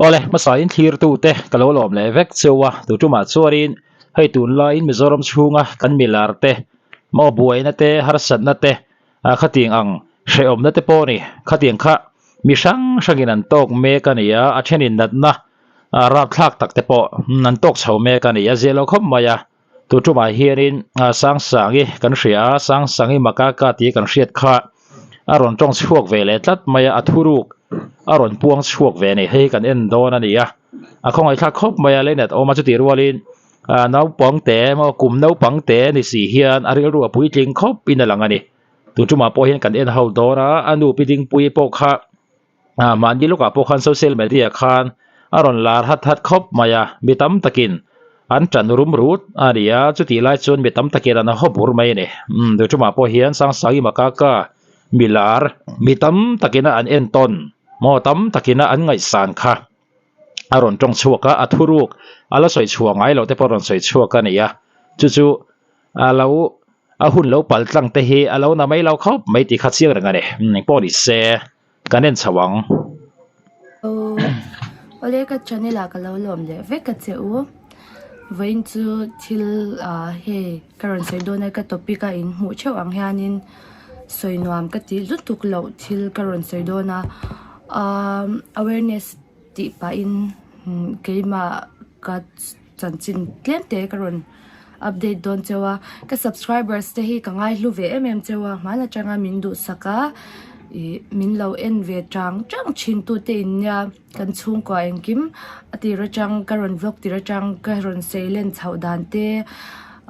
Awle, hmasain thlirtute ka lo lawm leh vek cheu a, tu tumah chuanin hei tunlaiin Mizoram chhunga kan milar te, maw buaina te, harsatna te, khatiang ang hrehawmna te pawh a ni. Khatiang kha mi hrang hrangin an tawk mek a ni a, a thenin natna rapthlak tak te pawh an tawk chho mek a ni a, zia lo khawp mai a. Tu tumah hianin Sangsangi kan hria a, Sangsangi Makaka tih kan hriat kha a rawn tawng chhuak ve leh tlat mai a, a thuruk a rawn puang chhuak ve a ni. Hei hi kan en dawn a ni a, a khawngaihthlak khawp mai a, Leinat awm a chutih rualin naupang te emaw kum naupang te ni si hian a rilru a puitling khawp in a lang a ni. Tu tumah pawh hian kan en ho dawn a, a nu Pi Dingpuii pawh kha mahni lawkah pawh khan social media khan a rawn lar hat hat khawp mai a, mi tam takin an tan rum rut a ni a, chutih lai chuan mi tam takin an haw bur mai a ni. Umm tu tumah pawh hian Sangsangi Makaka mi lar mi tam takina an entawn maw tam takina an ngaihsan kha a rawn tawng chhuak a, a thuruk a la sawi chhuah ngai loh te pawh a rawn sawi chhuak a ni a, chu chu a lo a hun lo pal tlang te hi a lo na mai lo khawp mai tih kha chiang reng a ni. Engpawh ni se kan en chho ang. Awle ka channel ah ka lo lawm leh vek a che u. Vawiin chu thil ah hei ka rawn sawi dawn a ka topic a in hmuh theuh ang hianin sawi nuam ka tih lutuk loh thil ka rawn sawi dawn a ah awareness tih pahin keimah ka chanchin tlem te ka rawn update dawn cheu a ka subscribers te hi ka ngai hlu ve em em cheu a hman atanga min duhsak a ih min lo en ve chang chang thin tu te in nia kan chhungkua engkim a tir atang ka rawn vlog tir atang ka rawn sei len chhoh dan te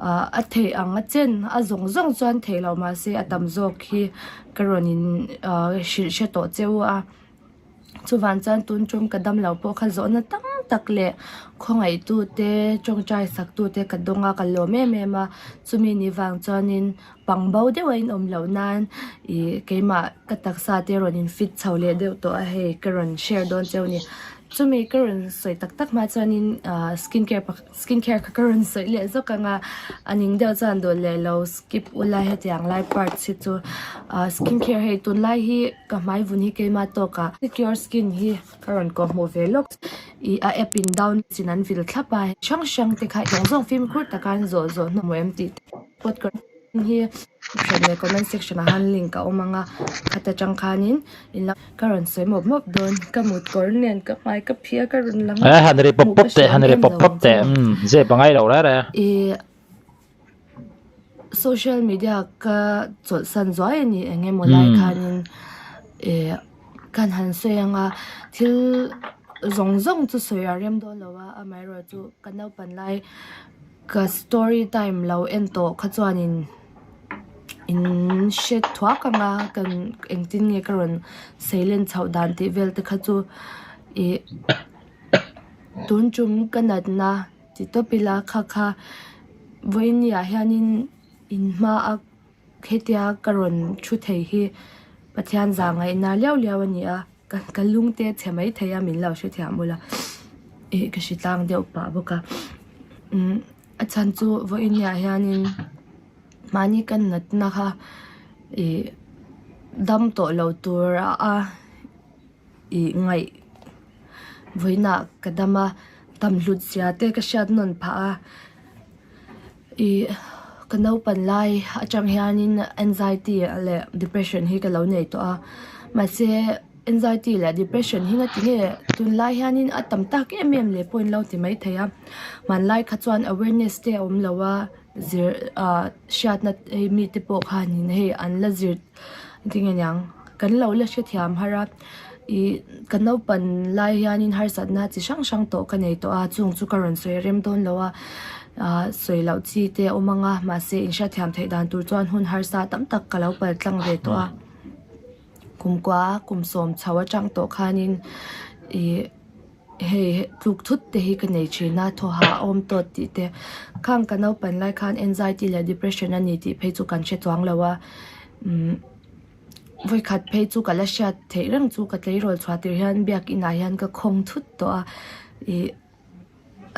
ah a theih ang a chen a zawng zawng chuan theih loh mahse a tam zawk hi ka rawn in ah hrilh hre tawh cheu a. Chuvang chuan tun tum ka dam lo pawh kha zawhna tam tak leh khawngaihtu te tawngtai sak tu te ka dawng a ka lawm em em a chumi ni vang chuanin pang bo deuh a inawm loh nan ih keimah ka taksa te rawn in fit chho leh deuh tawh a hei ka rawn share dawn cheu a ni chumi ka rawn sawi tak tak hma chuanin ah skin care pakhat skin care kha ka rawn sawi leh zawk ang a a ning deuh chuan dawt leh lo skip ula hetiang lai parts hi chu ah skin care hei tunlai hi ka hmai vun hi keima tawk ah secure skin hi ka rawn kawh hmuh ve lawk ih a app in down chin an vil thlap a hrang hrang te kha zawng zawng fimkhur taka an zawh zawh hnu em tih te pawt ka hi hran leh comment section ah khan link a awm ang a khata tang khanin in la ka rawn sawi mawp mawp dawn ka mut kawr nen ka hmai ka phia ka rawn lang a han ri pawp pawp teh han ri pawp pawp teh umm zep a ngai lo reng reng ih social media ka chawlh san zuai a ni eng emaw lai khanin ih kan han sawi ang a thil zawng zawng chu sawi a rem dawn lo a amaherawhchu ka naupan lai. Ka story time lo en tawh kha chuanin in hre thuak ang a kan engtin nge ka rawn sei len chhoh dan tih vel te kha chu ih tun tum ka natna ti tawp ila kha kha vawiin ah hianin in hma a hetia ka rawn thu thei hi Pathian zah ngaihna liau liau a ni a. Ka lung te chhe mai thei a min lo hrethiam ula ih ka hre tlang deuh pah bawk a umm a chhan chu vawiin ah hianin mahni ka natna kha ih dam tawh lo tur a ih ngaih vawiin ah ka dam a dam hlut zia te ka hriat nawn phah a ih ka naupan lai atang hianin anxiety leh depression hi ka lo nei tawh a mahse anxiety leh depression hi ngati nge tunlai hianin a tam tak em em leh pawh in lo ti maithei a hmanlai kha chuan awareness te a awm lo a zir ah hriatna hei mite pawh khanin hei an la zir tinge niang kan lo la hrethiam har a ih ka naupan lai hianin harsatna chi hrang hrang tawh ka nei tawh a chung chu ka rawn sawi rem dawn lo a ah sawi loh chi te a awm ang a mahse in hriatthiam theih dan tur chuan hun harsa tam tak ka lo pal tlang ve tawh a kumkua kum sawm chho atang tawh khanin ih. Hei tluk thut te hi ka nei thin a thaw hah a awm tawt tih te khang ka naupan lai khan anxiety leh depression a ni tih phei chu kan hre chuang lo a umm vawikhat phei chu ka la hriat theih reng chu ka tleirawl chhuah tir hian biakin ah hian ka khawng thut tawh a ih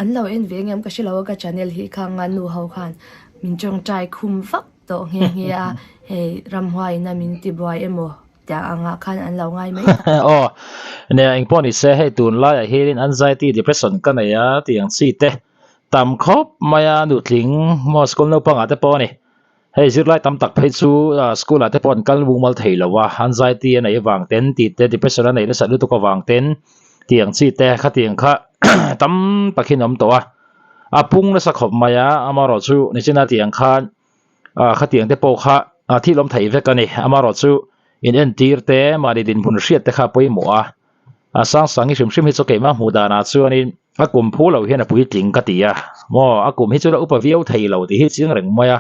an lo en ve ngem ka hre lo a ka channel hi khang a nu ho khan min tawngtai khum vak tawh nghe nghe a hei ramhuai in a min ti buai emaw. Tiang angah khan an lo ngai mai tak. Aw, nia engpawh ni se hei tunlaiah hianin anxiety depression ka nei a tih ang chi te tam khawp mai a nutling maw school naupangah te pawh a ni. Hei zirlai tam tak phei chu school ah te pawh an kal mumal thei lo a, anxiety a neih avang ten tih te depression a neih nasat lutuk avang ten tih ang chi te khatiang kha tam takin a awm tawh a, a pung nasa khawp mai a amaherawhchu nichina tih ang khan ah khatiang te pawh kha ah thil awm thei vek a ni amaherawh chu in entir te mahni dinhmun hriat te kha a pawimawh a a sang sang hi hrim hrim hi chu keimah hmuh danah chuanin a kum phu lo hian a puitling ka ti a maw a kum hi chu la upa viau thei lo tih hi chiang reng mai a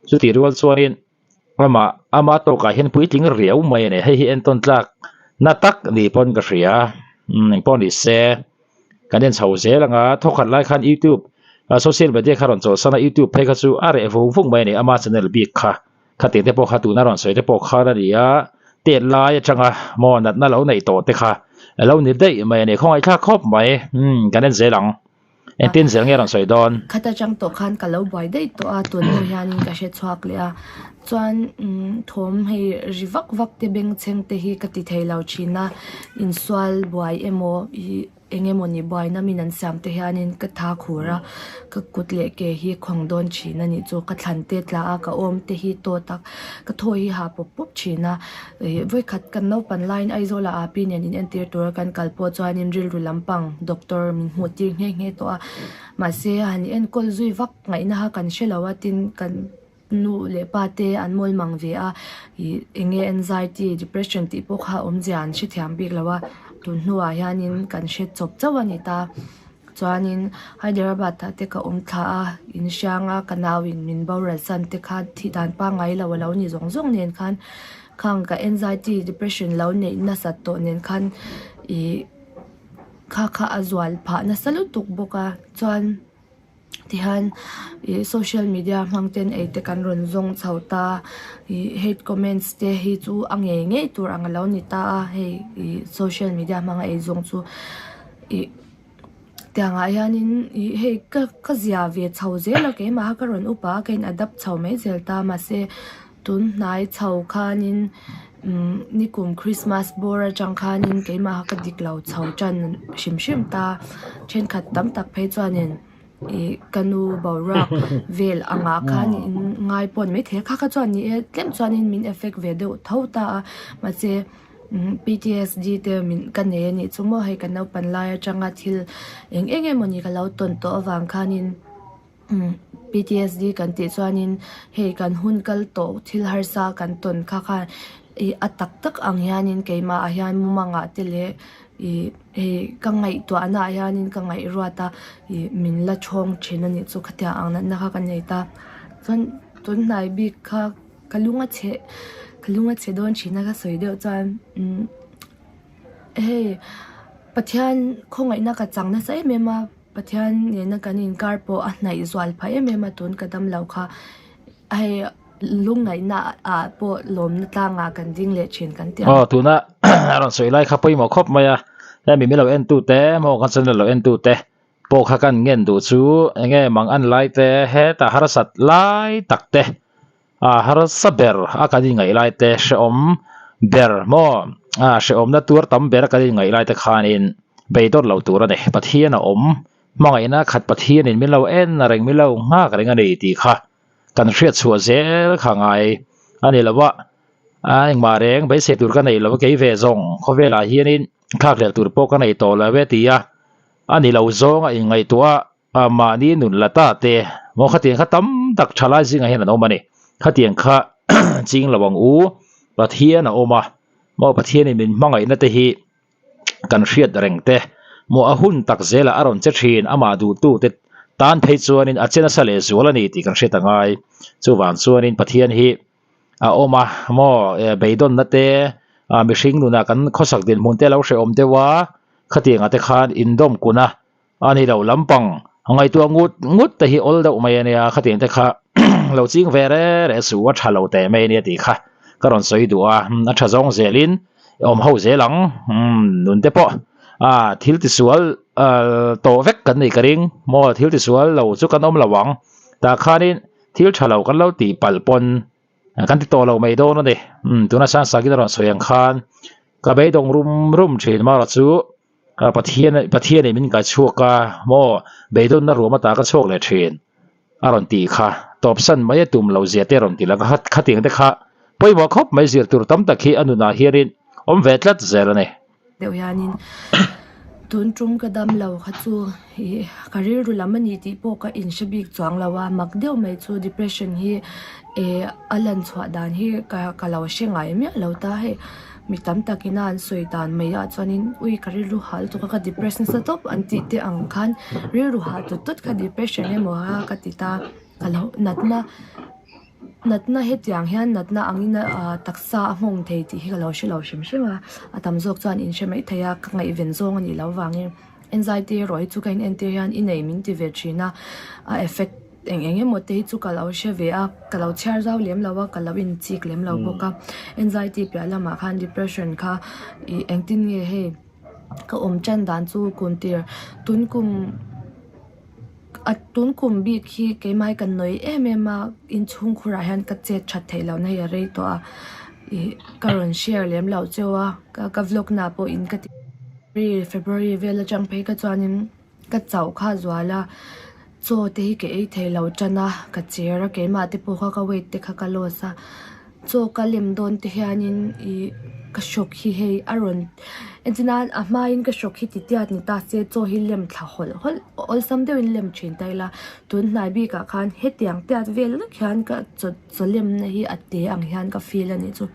chutih rual chuanin amah ama tawkah hian puitling riau mai a ni hei hi entawn tlak na tak ni pawn ka hria umm engpawh ni se. Kan en chho zel ang a, thawkhat lai khan youtube ah social media kha rawn chawlhsan a, youtube phei kha chu a reh vung vung mai a ni, ama channel bik kha khatiang te pawh kha tuna rawn sawi te pawh khan a ni a, tet lai atanga maw natna lo neih tawh te kha a lo ni daih mai a ni, khawngaihthlak khawp mai, umm kan en zel ang, engtin zel nge rawn sawi dawn? Khat atang tawh khan ka lo buai daih tawh a, tun hnu hianin ka hre chhuak leh a, chuan umm thawm hei ri vak vak te bengchheng te hi ka ti thei lo thin a, insual buai emaw ih eng emawni buaina min an siam te hianin ka tha khur a, ka kut leh ke hi khawng dawn thin a nih chu, ka thlan te tla a, ka awm te hi tawt a, ka thaw hi ha pawp pawp thin a, ih vawikhat kan naupan laiin Aizawl ah pi nen in entir tura kan kal pawh chuanin rilru lampang doctor min hmuh tir nghe nghe tawh a, mahse han enkawl zui vak ngaihna kha kan hre lo a tin kan. Nu leh pa te an mawl mang ve a, ih eng nge anxiety, depression tih pawh kha awmzia an hrethiam bik lo a, tun hnuah hianin kan hre chawp chauh a ni ta. Chuanin Hyderabad ah te ka awm thla a, in hrianga ka nauin min boral san te kha thih dan pangngai lo a lo ni zawng zawng nen khan khang ka anxiety, depression lo neih nasat tawh nen khan ih kha kha a zual phah nasa lutuk bawk a, chuan. Tihian ih social media hmang ten ei te kan rawn zawng chho ta ih hate comments te hi chu a ngei ngei tur ang alo ni ta a hei ih social media hmanga ei zawng chu ih tiang ah hianin ih hei ka ka zia ve chho zel a keimah kha ka rawn upa a ka in adapt chho mai zel ta mahse tun hnai chho khanin umm nikum christmas bawr atang khanin keimah kha ka dik lo chho tan hrim hrim ta thenkhat tam tak phei chuanin ih ka nu boruak vel angah khan in ngai pawh ni maithei a kha kha chuan ni e tlem chuanin min effect ve deuh tho ta a mahse umm P_T_S_D te min ka nei a nih chu maw hei ka naupan lai atanga thil eng eng emawni ka lo tawn tawh avang khanin. PTSD kan tih chuanin hei kan hun kal tawh thil harsa kan tawn kha khan ih a tak tak ang hianin keimah ah hian mumangah te leh ih hei ka ngaihtuahna ah hianin ka ngaihruat a ih min la chhawng thin a nih chu khatiang ang natna kha ka nei ta chuan tun hnai bik kha ka lung a chhe ka lung a chhe dawn thin a ka sawi deuh chuan umm hei Pathian khawngaihna ka chang nasa em em a. Pathian nena kan inkar pawh a hnaih zual phah em em a tun ka dam lo kha hei lungngaihna ah pawh lawmna tlangah kan ding leh thin kan tih ang. Aw tuna a rawn sawi lai kha pawimawh khawp mai a, hemi milo en tu te maw kan channel lo en tu te pawh kha kan ngen duh chu enge mang an lai te hetah harsat lai tak te a harsa ber a kan inngaih lai te hrehawm ber maw a hrehawmna tuar tam ber a kan inngaih lai te khanin beidawt lo tur a ni Pathian a awm hmangaihna khat Pathianin min lo en reng min lo nghak reng a ni tih kha kan hriat chhuah zel kha ngai a ni lo a a engmah reng beisei tur ka nei lo kei ve zawng khawvelah hianin thlak leh tur pawh ka nei tawh lo e ti a a ni lo zawng a inngaihtuah a. A mahni nun la ta te maw khatiang kha tam tak thalai zingah hian an awm a ni. Khatiang kha ching lo ang u, Pathian a awm a, maw Pathianin min hmangaihna te hi kan hriat reng te, maw a hun tak zelah a rawn che thin, amah duhtu te tan phei chuanin a che nasa leh zual a ni tih kan hriat a ngai. Chuvang chuanin Pathian hi a awm a, maw beidawnna te, mihring nunah kan khawsak dinhmun te a lo hrehawm deuh a, khatiangah te khan indawm kun a, A ni lo lampang ngaihtuah ngut ngut te hi awl deuh mai a nia, khatiang te kha lo ching ve re re suh a tha lo teh mai a nia tih kha ka rawn sawi duh a, a tha zawng zelin awm ho zel ang, nun te pawh a thil tisual tawh vek kan nih ka ring maw thil tisual lo chu kan awm lo ang, tah khanin thil tha lo kan lo tih palh pawn. Kan ti tawh lo mai dawn a ni. Umm tuna Sangsakin a rawn sawi ang khan ka beidawng rum rum thin marawh chu Pathian Pathianin min kai chhuak a maw beidawnna ruam ata ka chhuak leh thin a rawn tih kha tawpsan mai a tum lo zia te a rawn ti lang a khatiang te kha pawimawh khawp mai zir tur tam tak hi a nunah hianin awm ve tlat zel a ni. Deuh hianin tun tum ka dam lo kha chu ih ka rilru lam a ni tih pawh ka inhre bik chuang lo a, mak deuh mai chu depression hi eh a lan chhuah dan hi ka ka lo hre ngai miah lo ta hei mi tam takin a an sawi dan mai ah chuanin ui ka rilru hah lutuk a ka depress nasa tawp an tih te ang khan rilru hah tut tut kha depression emaw a ka ti ta ka lo natna. Natna hetiang hian natna angin a taksa a nghawng thei tih hi ka lo hre lo hrim hrim a, a tam zawk chuan in hre mai thei a, ka ngaihven zawng a nih loh avangin anxiety erawh hi chu ka in entir hian i nei min ti ve thin a, a effect eng eng emaw te hi chu ka lo hre ve a, ka lo chhiar zau lem lo a, ka lo in chik lem lo bawk a, anxiety piah lamah khan depression kha ih engtin nge hei ka awm tan dan chu kum tir tun kum. A tun kum bik hi keimah hi ka nawi em em a inchhungkhur ah hian ka chet that theih loh na hi a rei tawh a ih ka rawn share lem loh cheu a ka ka vlog na pawh in ka ti February vel atang phei kha chuanin ka chauh kha zual a chaw te hi ka ei thei lo tan a ka cher a keimah te pawh kha ka weight te kha ka loss a. Chaw ka lem dawn te hianin ih ka hrawk hi hei a rawn entir nan a hmain ka hrawk hi ti tiat ni ta se chaw hi lem thla hawlh hawlh awlsam deuhin lem thin ta ila tun hnai bikah khan hetiang tiat vel vek hian ka chaw chaw lemna hi a te ang hian ka feel a nih chu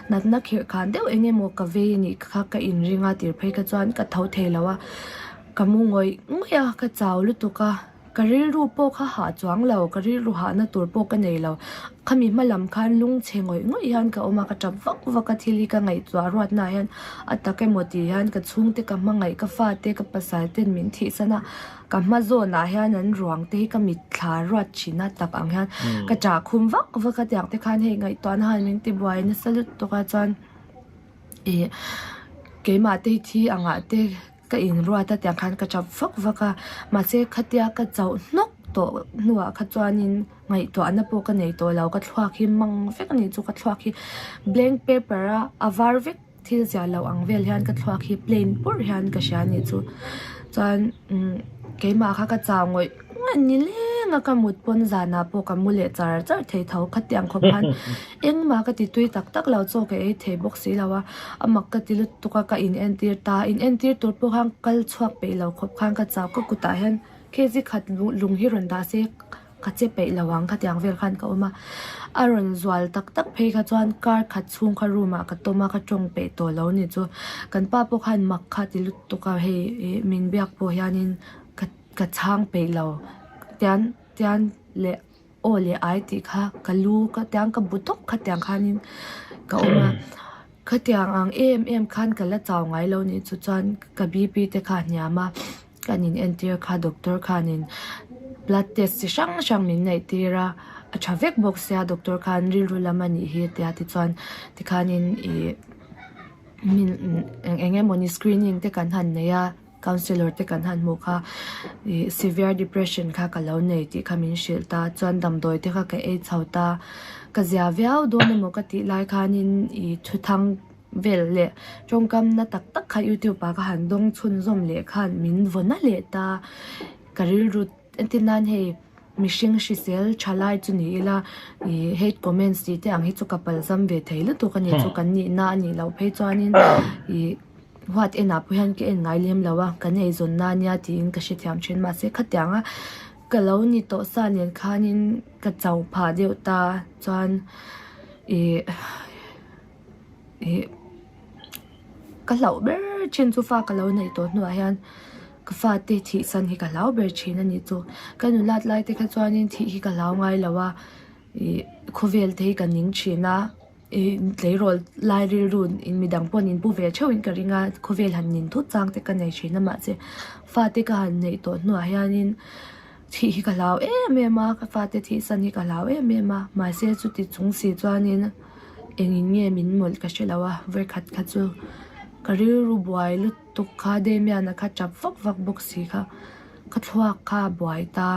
natna khirh khan deuh eng emaw ka vei a nih kha ka inring a tir phei kha chuan ka tho thei lo a ka mu ngawih ngawih a ka chau lutuk a. Ka rilru pawh kha hah chuang lo, ka rilru hahna tur pawh ka nei lo. Khami hma lam khan lungchhe ngawih ngawih hian ka awm a, ka tap vak vak a, thil hi ka ngaihtuah ruatnaah hian a tak emaw tih hian ka chhungte ka hmangaih, ka fate, ka pasal ten min thihsan a, ka hma zawnah hian an ruang te hi ka mitthla ruat thin a tak ang hian ka ṭah khum vak vak a tiang te khan hei ngaihtuahna han min ti buai nasa lutuk a chuan ih keimah te hi thi angah te. Ka inruat a tiang khan ka chap vak vak a, mahse khatia ka chauh hnawk tawh hnuah kha chuanin ngaihtuahna pawh ka nei tawh lo, ka thluak hi mang vek a nih chu ka thluak hi blank paper a a var vek thil ziah loh ang vel hian ka thluak hi plain purh hian ka hria a nih chu chuan umm keimah kha ka chau ngawih ngawih ni leng a ka mut pawn zanah pawh ka mu leh char char thei tho khatiang khawp khan Engmah ka ti tui tak tak lo chaw ka ei thei bawk si lo a, a mak ka ti lutuk a ka in entir ta, in entir tur pawh khan kal chhuak peih lo khawp khan ka chau ka kutah hian kg khat lung hi rawn dah se ka che peih lo ang khatiang vel khan ka awm a, a rawn zual tak tak phei kha chuan kar khat chhung kha room ah ka tawm a ka tawng peih tawh lo ni chu kan pa pawh khan mak kha ti lutuk a hei ih min biak pawh hianin ka ka chhang peih lo tian tian leh. Aw leh ai tih kha ka lu ka tiang ka bu tawp kha tiang khanin ka awm a khatiang ang em em khan ka la chau ngai lo nih chu chuan ka BP te kha a hniam a kan in entir kha doctor khanin blood test chi hrang hrang min neih tir a a tha vek bawk sia doctor khan rilru lam a nih hi a tia tichuan tikhanin ih min eng eng emawni screening te kan han nei a. Counsellor te kan han hmuh kha ih severe depression kha ka lo nei tih kha min hrilh ta chuan damdawi te kha ka ei chho ta ka zia viau dawn emaw ka tih lai khanin ih thuthang vel leh tawngkam na tak tak kha youtube ah ka han dawng chhunzawm leh khan min vaw na leh ta ka rilru entir nan hei mihring hrisel tha lai chu ni ila ih hate comments tih te ang hi chu ka palzam ve thei lutuk a ni chu kan nihna a nih loh phei chuanin ih. Huat enah pawh hian ka en ngai lem lo a, kan eizawn na nia tiin ka hrethiam thin. Mahse khatianga ka lo ni tawh sa nen khanin ka chau phah deuh ta chuan ih ih ka hlauh ber thin chu fa ka lo neih tawh hnuah hian ka fate thih san hi ka hlau ber thin a nih chu. Ka nulat lai te kha chuanin thih hi ka hlau ngai lo a, ih khawvel te hi ka ning thin a. Ih tleirawl lai rilru in midang pawh an inpu ve theuh in ka ring a khawvel han nin thut chang te ka nei thin a mahse fate ka han neih tawh hnuah hianin thih hi ka hlau em em a ka fate thih san hi ka hlau em em a mahse chuti chung si chuanin engin nge min mawlh ka hre lo a vawikhat kha chu ka rilru buai lutuk kha Damian-a kha tap vak vak bawk si kha ka thluak kha a buai ta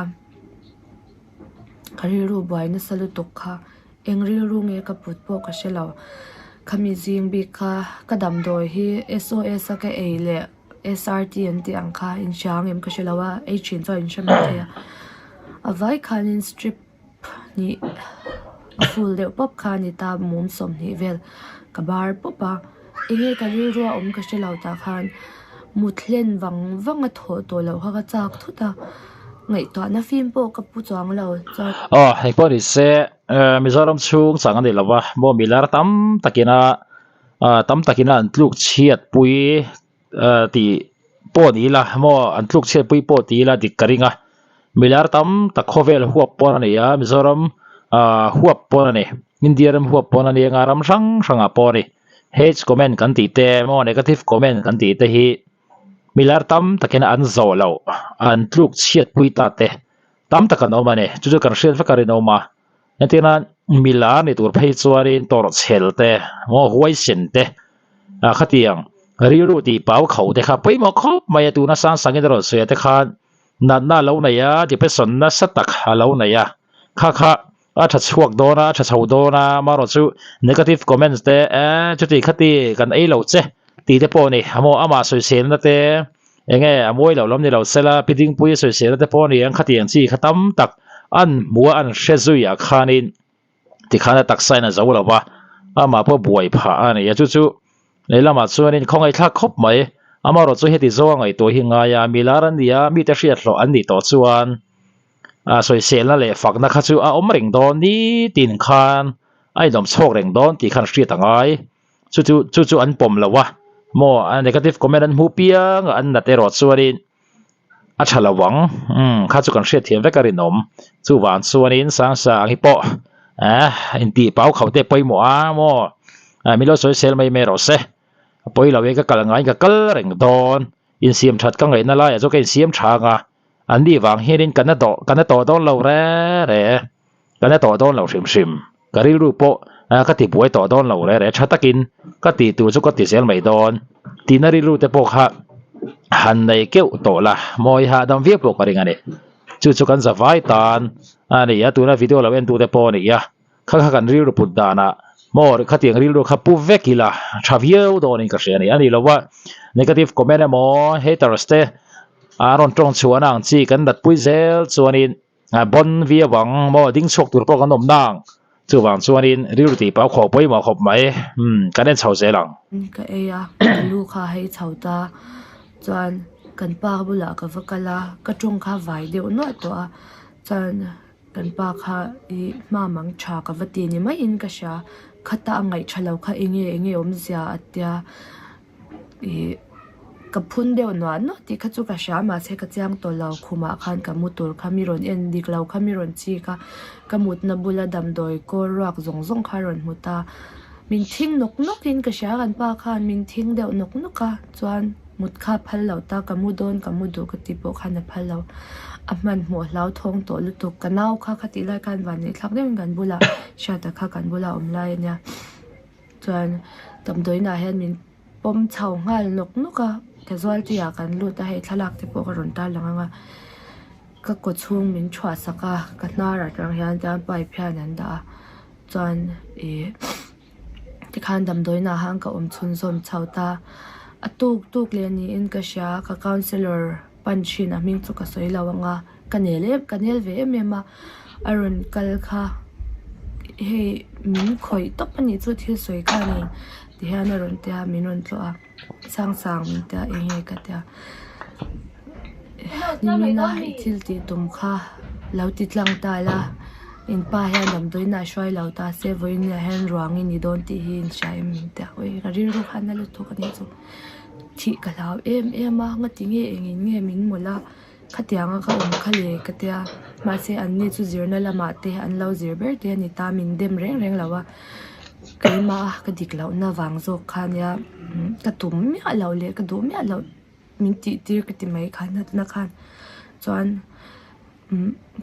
ka rilru buai nasa lutuk kha. Eng rilru nge ka put pawh ka hre lo. Khami zing bik kha ka damdawi hi SOS a ka ei leh SRT an tih ang kha inhria ang em ka hre lo a, ei thin chuan inhre mai thei a. A vai khanin strip hnih a full deuh pawp kha a ni ta mum 20 vel ka bar pawp a. Enge ka rilru a awm ka hre lo tah khan mut hlen vang vang a thawh tawh loh kha ka chak thut a, ngaihtuahna fim pawh ka pu chuang lo chuan. Aw hei pawh ni se Mizoram chhung chang a ni lo va, maw milar tam takina tam takina an tluk chhiat pui tih pawh ni ila maw an tluk chhiat pui pawh ti ila dik ka ring a, milar tam tak khawvel huap pawn a ni a, Mizoram huap pawn a ni, India ram huap pawn a ni anga ram hrang hrangah pawh a ni. Hate comment kan tih te maw negative comment kan tih te hi milar tam takin an zawh loh an tluk chhiat pui ta te tam tak an awm a ni chu chu kan hriat vek a rinawm a entirna milar ni tur phei chuanin tawrh chhel te maw huaisen te ah khatiang rilru tih pau kho te kha pawimawh khawp mai a tuna sang sangin a rawn sawi ah te khan natna a lo nei a depression nasa tak a lo nei a kha kha A tha chhuak dawn a, a tha chho dawn a, amaherawh chu negative comments te eh chuti khati kan ei lo che tih te pawh a ni. Amaw amah sawiselna te eng nge a mawi loh lam ni lo sela pi dingpui sawiselna te pawh a ni ang khatiang chi kha tam tak an hmu a an hre zui ah khanin tikhan a taksa in a zo lo va, amah pawh buai phah a ni a chu chu lehlamah chuanin khawngaihthlak khawp mai amaherawh chu heti zawnga ngaihtuah hi ngai a milar an ni a mite hriat hlawh an nih tawh chuan A sawiselna leh fakna kha chu a awm reng dawn nitin khan a inawm chhawk reng dawn tih khan hriat a ngai. Chu chu chu chu an pawm lo a, maw a negative comment an hmuh piang a an nat erawh chuanin a tha lo ang, umm kha chu kan hriatthiam vek a rinawm. Chuvang chuanin Sangsang hi pawh eh intih pau khauh te pawimawh a maw min lo sawisel mai mai rawh se, a pawi lo e ka kal ngaiin ka kal reng dawn, insiam that ka ngaihna laiah chuan ka insiam tha ang a. An nih vang hianin ka na tawh ka na tawh dawn lo re re ka na tawh dawn lo hrim hrim ka rilru pawh ka ti buai tawh dawn lo re re tha takin ka tih tur chu ka ti zel mai dawn tihna rilru te pawh kha han nei keuh tawh la mawi hahdam viau pawh ka ring a ni chu chu kan zavai tan a ni a tuna video lo en tu te pawh a ni a. Kha kha kan rilru put danah maw khatiang rilru kha pu vek ila tha viau dawnin ka hria a ni. A nih lova negative comment emaw haters te a rawn tawng chhuahna ang chi kan natpui zel chuanin bon viau ang maw ding chhuak tur pawh kan awm nang chuvang chuanin rilru tih pau khawh pawimawh khawp mai umm kan en chho zel ang. Ka ei a, ka lu kha hei chho ta chuan kan pa bulah ka va kal a, ka tawng kha vai deuh nuah tawh a chuan Kan pa kha i hma mang tha ka va ti ni maiin ka hria, khata a ngaih tha lo kha enge enge awmzia a tia ih ka phun deuh nuah nuah tih kha chu ka hria mahse ka chiang tawh lo khumah khan ka mu tur kha mi rawn en dik lo kha mi rawn chik a ka mutna bula damdawi kawl ruak zawng zawng kha a rawn hmu ta min thing nawk nawk in ka hria kan pa khan min thing deuh nawk nawk a chuan. Mut kha phal lo ta, ka mu dawn, ka mu duh ka tih pawh khan a phal lo. A hmanhmawh hlauthawng tawh lutuk. Ka nau kha kha tih lai khan vanneih thlak deuhin kan bulah Hriata kha kan bula awm lai a nia. Chuan damdawiinah hian min pawm chho nghal nawk nawk a, casualty ah kan lut a, hei thlalak te pawh ka rawn tarlang ang a. Ka kaw chhung min thuah sak a, ka hnar atang hian tiang pipe hian an dah a, chuan ih. Tikhan damdawiinah khan ka awm chhunzawm chho ta. A tuk tuk leh niin ka hria ka counsellor pan thin a hming chu ka sawi lo ang a, ka nel em ka nel ve em em a, a rawn kal kha hei min khawih tawp a nih chu thil sawi kha a ni tihian a rawn tia min rawn tlawh a. Sang sang min tia eng nge ka tia nimina i thil tih tum kha lo ti tlang ta la in pa hian damdawiin ah hruai lo ta se vawiin ah hian ruang i ni dawn tih hi in hria em min tia ui ka rilru khan a lutuk a nih chu thih ka hlau em em a ngati nge engin nge min mawlh a. Khatianga ka awm kha le ka tia mahse an ni chu zirna lamah te an lo zir ber te a ni ta min dem reng reng lo a keimah ka dik lohna vang zawk kha nia ka tum miah loh leh ka duh miah loh min tih tir ka ti mai kha natna khan chuan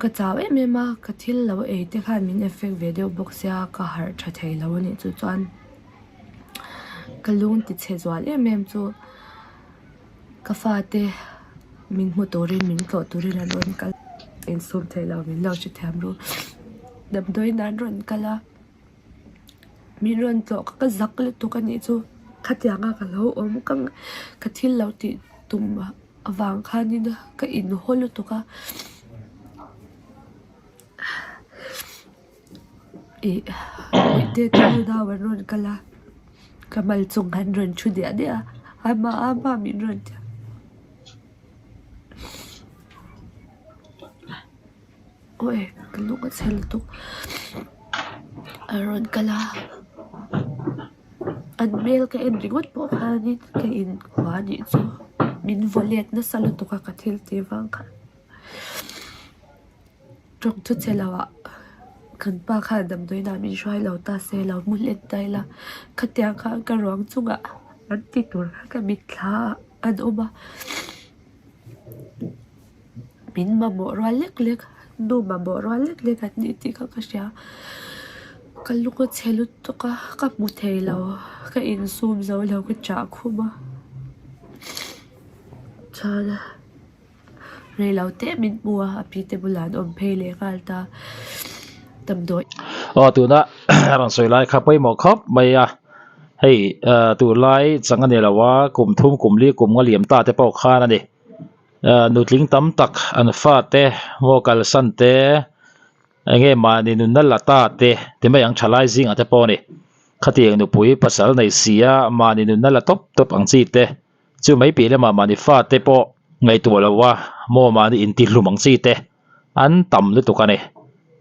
ka chau em em a ka thil lo ei te khan min effect ve deuh bawk sia ka harh tha thei lo a nih chu chuan ka lung ti chhe zual em em chu. Ka fate min hmu turin min tlawh turin an rawn kal insum theih lo min lo hrethiam ru damdawiin an rawn kal a. Min rawn tlawh kha ka zak lutuk a nih chu. Khatianga ka lo awm ka ka thil lo tih tum avang khanin ka inhaw lutuk a. Ih Bawihte te unau an rawn kal a, ka mal chung an rawn thu diah diah a, ama ama min rawn ti a. Awi ka lung a chhe lutuk a rawn kal a an hmel ka en ringawt pawh khanin ka inhua anih chu min vaw let nasa lutuk a ka thil tih vang khan tawng chu che lo ah kan pa khan damdawiin ah min hruai lo ta se lo mu hlen ta ila khatiang khan ka ruang chungah an ti tur kha ka mitthla ah an awm a. Min mamawh rual lek lek nu mamawh rual lek lek an ni tih kha ka hria ka lung a chhe lutuk a ka hmu thei lo ka insum zo lo ka chah khum a chuan rei lo te min hmu a a pi te bulah an awm phei leh nghal ta damdawi. Aw tuna a rawn sawi lai kha pawimawh khawp mai a hei tunlai chang a ni lo a kum thum kum li kum nga liam ta te pawh khan a ni. Nutling tam tak an fate maw kalsan te eng nge mahni nunna la ta te ti mai ang thalai zingah te pawh a ni. Khatiang nupui pasal nei si a mahni nunna la tawp tawp ang chi te chu mai piah lamah mahni fate pawh ngaihtuah lo a maw mahni intihlum ang chi te an tam lutuk a ni.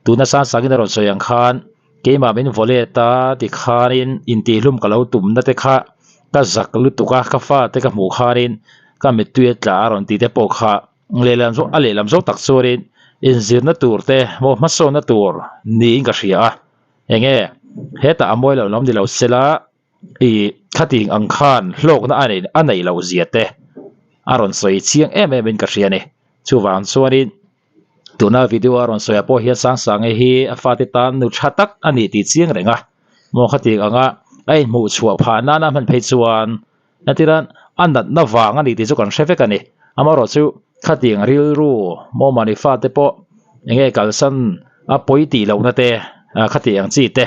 Tuna Sangsangin a rawn sawi ang khan keimah min vaw let a tikhanin intihlum ka lo tumna te kha ka zak lutuk a, ka fate ka hmuh khanin ka mittui a tla a rawn tih te pawh kha lehlam zawng a lehlam zawng tak chuanin inzirna tur te maw hmasawnna tur niin ka hria a, enge hetah a mawi loh lam ni lo sela ih khating ang khan hlawkna a neih a neih loh zia te a rawn sawi chiang em em in ka hria a ni chuvang chuanin tuna video a rawn sawi ah pawh hian Sangsangi hi a fate tan nu tha tak a ni tih chiang reng a maw khating anga a inhmuh chhuah phah nana hman phei chuan entirah a natna vang a ni tih chu kan hre vek a ni amaherawh chu khating rilru maw mahni fate pawh eng nge kalsan a pawi tih lohna te khati ang chi te.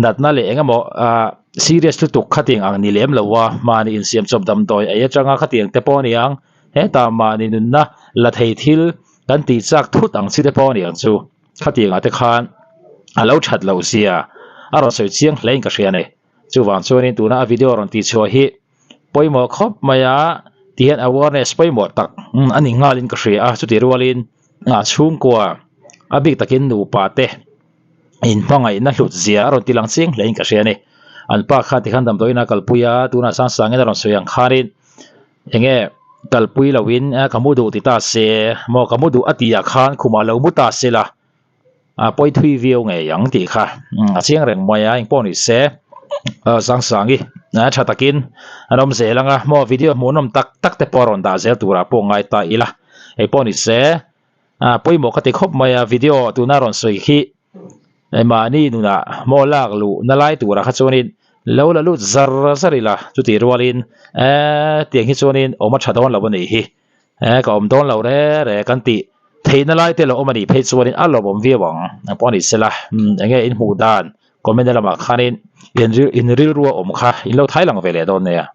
Natna leh eng emaw ah serious lutuk khatiang ang ni lem lo a, mahni insiam chawp damdawi ei atanga khatiang te pawh a ni ang, hetah mahni nunna la thei thil kan tih chak thut ang chi te pawh a ni ang chu, khatiang ah te khan a lo that loh zia a rawn sawi chiang hle in ka hria a ni. Chuvang chuanin tuna a video rawn tih chhuah hi pawimawh khawp mai a ti hian awareness pawimawh tak a ni nghalin ka hria a, chutih rualin chhungkua a bik takin nupa te. inhmangaihna hlut zia a rawn ti lang chiang hle in ka hria a ni. An pa khan tikhan damdawiin a kalpui a, tunah Sangsangin a rawn sawi ang khanin enge kalpui loin ka mu duh ti ta se maw ka mu duh a tih ah khan khumah lo mu ta se la a pawi thui viau ngei ang tih kha a chiang reng mai a, engpawh ni se Sangsangi tha takin an awm zel ang a maw video hmuhnawm tak tak te pawh a rawn dah zel turah pawh ngai ta ila engpawh ni se. Ah pawimawh ka ti khawp mai a video tuna rawn sawi khi mahni nunah maw lak luh na lai turah kha chuanin lo la lut zar zar ila chutih rualin eee tiang hi chuanin awm a tha dawn lo a nih hi eee ka awm dawn lo re re kan tih theihna lai te lo awm a nih phei chuanin a lawmawm viau ang ang pawh a ni sela eng nge in hmuh dan comment na lamah khanin in rilru a awm kha in lo thai lang ve leh dawn nia.